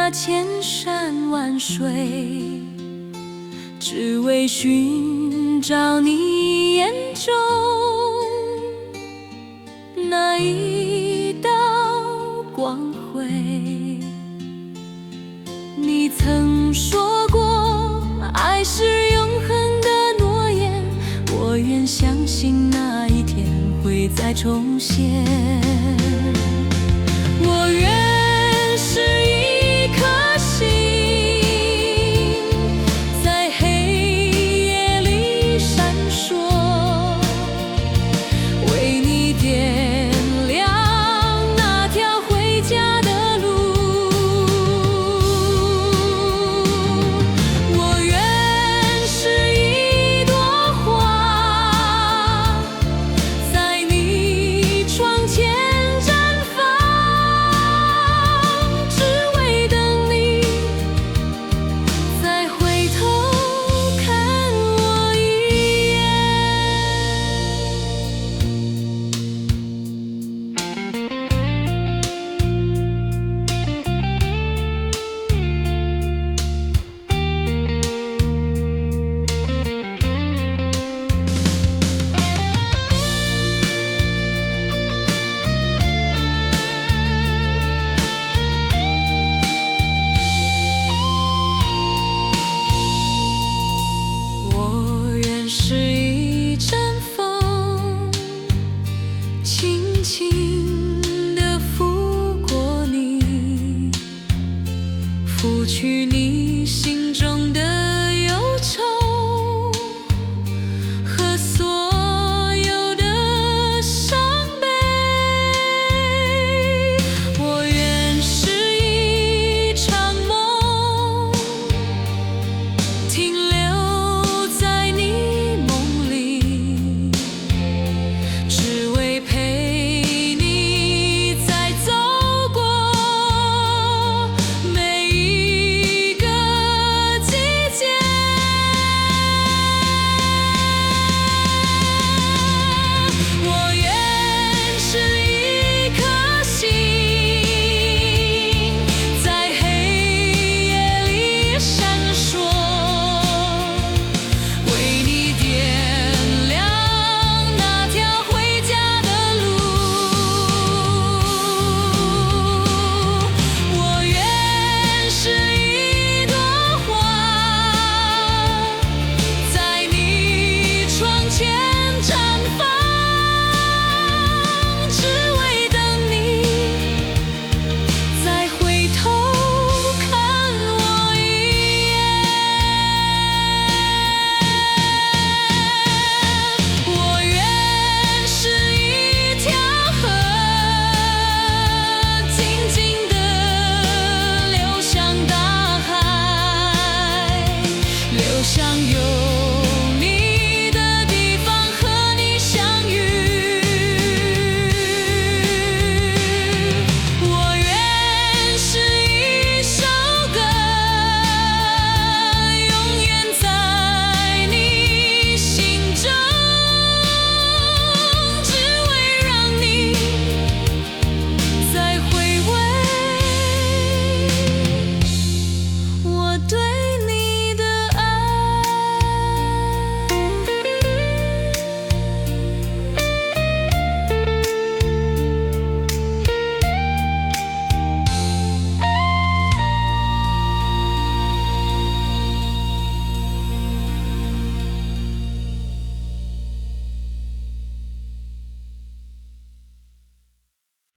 那千山萬水，只為尋找你眼中那一道光輝。你曾說過，愛是永恆的諾言，我願相信那一天會再重現。我願是一顆星，在黑夜裡閃爍，為你點亮那條回家的路。我願是一朵花，在你窗前綻放，只為等你再回頭看我一眼。我願是一陣風，輕輕地拂過你，拂去你心中